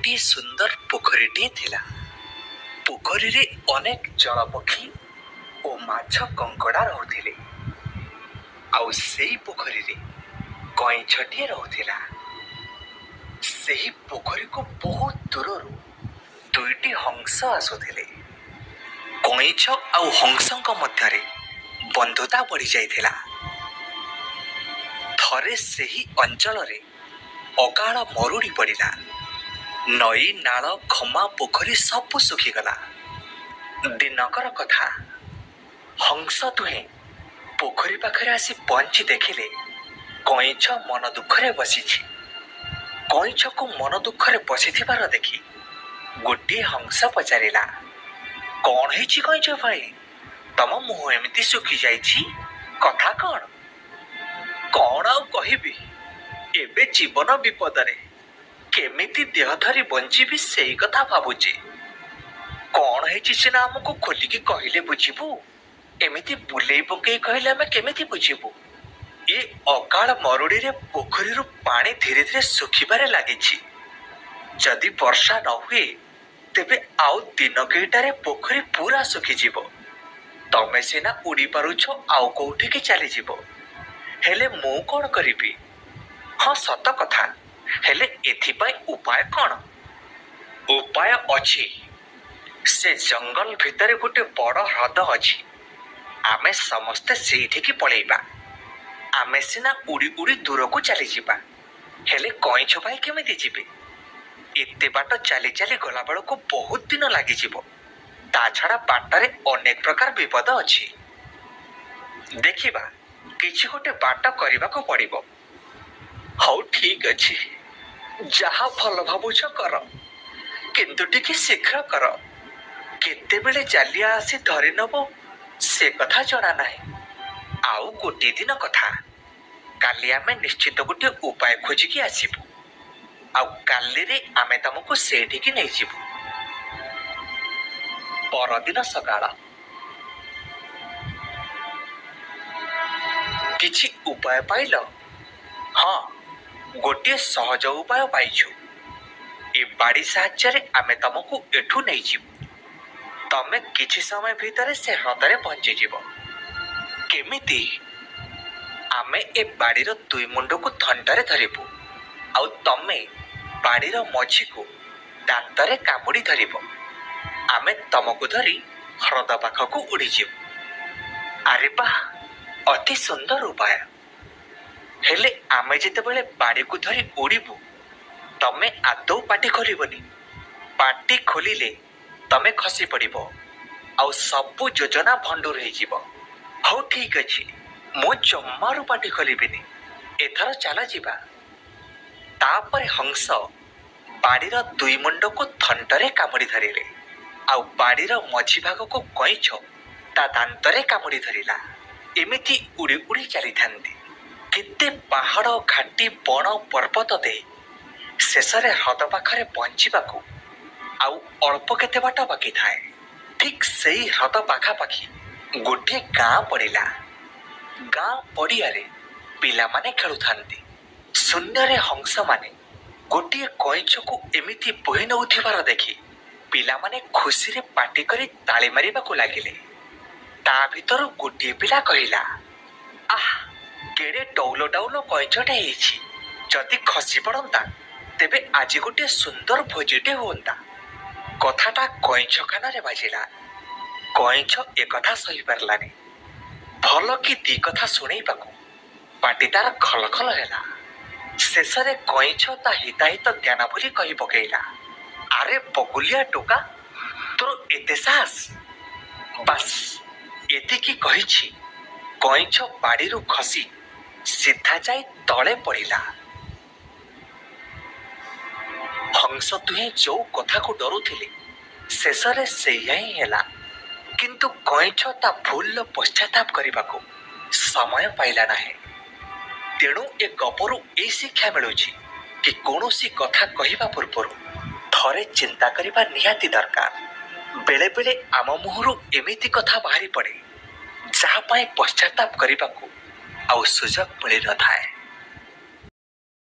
ଗୋଟିଏ ସୁନ୍ଦର ପୋଖରୀଟିଏ ଥିଲା। ପୋଖରୀରେ ଅନେକ ଜଳପକ୍ଷୀ ଓ ମାଛ କଙ୍କଡ଼ା ରହୁଥିଲେ। ଆଉ ସେଇ ପୋଖରୀରେ କଇଁଛଟିଏ ରହୁଥିଲା। ସେହି ପୋଖରୀକୁ ବହୁତ ଦୂରରୁ ଦୁଇଟି ହଂସ ଆସୁଥିଲେ। କଇଁଛ ଆଉ ହଂସଙ୍କ ମଧ୍ୟରେ ବନ୍ଧୁତା ବଢ଼ିଯାଇଥିଲା। ଥରେ ସେହି ଅଞ୍ଚଳରେ ଅକାଳ ମରୁଡ଼ି ପଡ଼ିଲା। ନଈ, ନାଳ, ଖମା, ପୋଖରୀ ସବୁ ଶୁଖିଗଲା। ଦିନକର କଥା, ହଂସ ଦୁହେଁ ପୋଖରୀ ପାଖରେ ଆସି ପହଞ୍ଚି ଦେଖିଲେ କଇଁଛ ମନ ଦୁଃଖରେ ବସିଛି। କଇଁଛକୁ ମନ ଦୁଃଖରେ ବସିଥିବାର ଦେଖି ଗୋଟିଏ ହଂସ ପଚାରିଲା, କଣ ହେଇଛି କଇଁଛ ଭାଇ, ତମ ମୁହଁ ଏମିତି ଶୁଖି ଯାଇଛି, କଥା କଣ? କଣ ଆଉ କହିବି, ଏବେ ଜୀବନ ବିପଦରେ, କେମିତି ଦେହ ଧରି ବଞ୍ଚିବି ସେଇ କଥା ଭାବୁଛି। କଣ ହେଇଛି ସିନା ଆମକୁ ଖୋଲିକି କହିଲେ ବୁଝିବୁ, ଏମିତି ବୁଲେଇ ପକେଇ କହିଲେ ଆମେ କେମିତି ବୁଝିବୁ? ଏ ଅକାଳ ମରୁଡ଼ିରେ ପୋଖରୀରୁ ପାଣି ଧୀରେ ଧୀରେ ଶୁଖିବାରେ ଲାଗିଛି। ଯଦି ବର୍ଷା ନ ହୁଏ ତେବେ ଆଉ ଦିନ କେଇଟାରେ ପୋଖରୀ ପୁରା ଶୁଖିଯିବ। ତମେ ସିନା ଉଡ଼ି ପାରୁଛ, ଆଉ କୋଉଠିକି ଚାଲିଯିବ, ହେଲେ ମୁଁ କଣ କରିବି? ହଁ, ସତ କଥା, ହେଲେ ଏଥିପାଇଁ ଉପାୟ କଣ? ଉପାୟ ଅଛି। ସେ ଜଙ୍ଗଲ ଭିତରେ ଗୋଟେ ବଡ଼ ହ୍ରଦ ଅଛି, ଆମେ ସମସ୍ତେ ସେଇଠିକି ପଳେଇବା। ଆମେ ସିନା ଉଡ଼ି ଉଡ଼ି ଦୂରକୁ ଚାଲିଯିବା, ହେଲେ କଇଁଛ ଭାଇ କେମିତି ଯିବେ? ଏତେ ବାଟ ଚାଲି ଚାଲି ଗଲାବେଳକୁ ବହୁତ ଦିନ ଲାଗିଯିବ। ତା ଛଡ଼ା ବାଟରେ ଅନେକ ପ୍ରକାର ବିପଦ ଅଛି। ଦେଖିବା, କିଛି ଗୋଟେ ବାଟ କରିବାକୁ ପଡ଼ିବ। ହଉ ଠିକ ଅଛି, ଯାହା ଭଲ ଭାବୁଛ କର, କିନ୍ତୁ ଟିକେ ଶୀଘ୍ର କର। କେତେବେଳେ ଚାଲିଆ ଆସି ଧରି ନବ ସେ କଥା ଜଣା ନାହିଁ। ଆଉ ଗୋଟିଏ ଦିନ କଥା, କାଲି ଆମେ ନିଶ୍ଚିତ ଗୋଟିଏ ଉପାୟ ଖୋଜିକି ଆସିବୁ, ଆଉ କାଲିରେ ଆମେ ତମକୁ ସେଇଠିକି ନେଇଯିବୁ। ପରଦିନ ସକାଳ। କିଛି ଉପାୟ ପାଇଲ? ହଁ, ଗୋଟିଏ ସହଜ ଉପାୟ ପାଇଛୁ। ଏ ବାଡ଼ି ସାହାଯ୍ୟରେ ଆମେ ତମକୁ ଏଠୁ ନେଇଯିବୁ, ତମେ କିଛି ସମୟ ଭିତରେ ସେ ହ୍ରଦରେ ପହଞ୍ଚିଯିବ। କେମିତି? ଆମେ ଏ ବାଡ଼ିର ଦୁଇ ମୁଣ୍ଡକୁ ଥଣ୍ଟରେ ଧରିବୁ, ଆଉ ତମେ ବାଡ଼ିର ମଝିକୁ ଦାନ୍ତରେ କାମୁଡ଼ି ଧରିବ। ଆମେ ତମକୁ ଧରି ହ୍ରଦ ପାଖକୁ ଉଡ଼ିଯିବୁ। ଆରେ ବାଃ, ଅତି ସୁନ୍ଦର ଉପାୟ। ହେଲେ ଆମେ ଯେତେବେଳେ ବାଡ଼ିକୁ ଧରି ଉଡ଼ିବୁ, ତମେ ଆଦୌ ପାଟି ଖୋଲିବନି। ପାଟି ଖୋଲିଲେ ତମେ ଖସି ପଡ଼ିବ, ଆଉ ସବୁ ଯୋଜନା ଭଣ୍ଡୁର ହେଇଯିବ। ହଉ ଠିକ ଅଛି, ମୁଁ ଜମାରୁ ପାଟି ଖୋଲିବିନି। ଏଥର ଚାଲ ଯିବା। ତାପରେ ହଂସ ବାଡ଼ିର ଦୁଇ ମୁଣ୍ଡକୁ ଥଣ୍ଟରେ କାମୁଡ଼ି ଧରିଲେ, ଆଉ ବାଡ଼ିର ମଝି ଭାଗକୁ କଇଁଛ ତା ଦାନ୍ତରେ କାମୁଡ଼ି ଧରିଲା। ଏମିତି ଉଡ଼ି ଉଡ଼ି ଚାଲିଥାନ୍ତି କେତେ ପାହାଡ଼, ଘାଟି, ବଣ, ପର୍ବତ ଦେଇ ଶେଷରେ ହ୍ରଦ ପାଖରେ ପହଞ୍ଚିବାକୁ ଆଉ ଅଳ୍ପ କେତେ ବାଟ ବାକି ଥାଏ। ଠିକ୍ ସେଇ ହ୍ରଦ ପାଖାପାଖି ଗୋଟିଏ ଗାଁ ପଡ଼ିଲା। ଗାଁ ପଡ଼ିଆରେ ପିଲାମାନେ ଖେଳୁଥାନ୍ତି। ଶୂନ୍ୟରେ ହଂସମାନେ ଗୋଟିଏ କଇଁଛକୁ ଏମିତି ବୋହି ନେଉଥିବାର ଦେଖି ପିଲାମାନେ ଖୁସିରେ ପାଟି କରି ତାଳି ମାରିବାକୁ ଲାଗିଲେ। ତା ଭିତରୁ ଗୋଟିଏ ପିଲା କହିଲା, ଆଃ, କେଡ଼େ ଡଉଲ ଡଉଲ କଇଁଛଟେ ହେଇଛି, ଯଦି ଖସି ପଡ଼ନ୍ତା ତେବେ ଆଜି ଗୋଟିଏ ସୁନ୍ଦର ଭୋଜିଟେ ହୁଅନ୍ତା। କଥାଟା କଇଁଛ କାନରେ ବାଜିଲା। କଇଁଛ ଏକଥା ସହିପାରିଲାନି। ଭଲ କି ଦି କଥା ଶୁଣେଇବାକୁ ପାଟି ତାର ଖଲ ଖଲ ହେଲା। ଶେଷରେ କଇଁଛ ତା ହିତାହିତ ଜ୍ଞାନ ଭୁଲି କହି ପକେଇଲା, ଆରେ ବଗୁଲିଆ ଟୋକା, ତୋର ଏତେ ସାହସ? ବାସ୍, ଏତିକି କହିଛି, କଇଁଛ ବାଡ଼ିରୁ ଖସି ସିଧା ଯାଇ ତଳେ ପଡ଼ିଲା। ହଂସ ଦୁହେଁ ଯୋଉ କଥାକୁ ଡରୁଥିଲେ ଶେଷରେ ସେଇଆ ହିଁ ହେଲା। କିନ୍ତୁ କଇଁଛ ତା ଭୁଲର ପଶ୍ଚାତାପ କରିବାକୁ ସମୟ ପାଇଲା ନାହିଁ। ତେଣୁ ଏ ଗପରୁ ଏଇ ଶିକ୍ଷା ମିଳୁଛି କି କୌଣସି କଥା କହିବା ପୂର୍ବରୁ ଥରେ ଚିନ୍ତା କରିବା ନିହାତି ଦରକାର। ବେଳେବେଳେ ଆମ ମୁହଁରୁ ଏମିତି କଥା ବାହାରି ପଡ଼େ ଯାହା ପାଇଁ ପଶ୍ଚାତାପ କରିବାକୁ ଆଉ ସୁଯୋଗ ମିଳିନଥାଏ।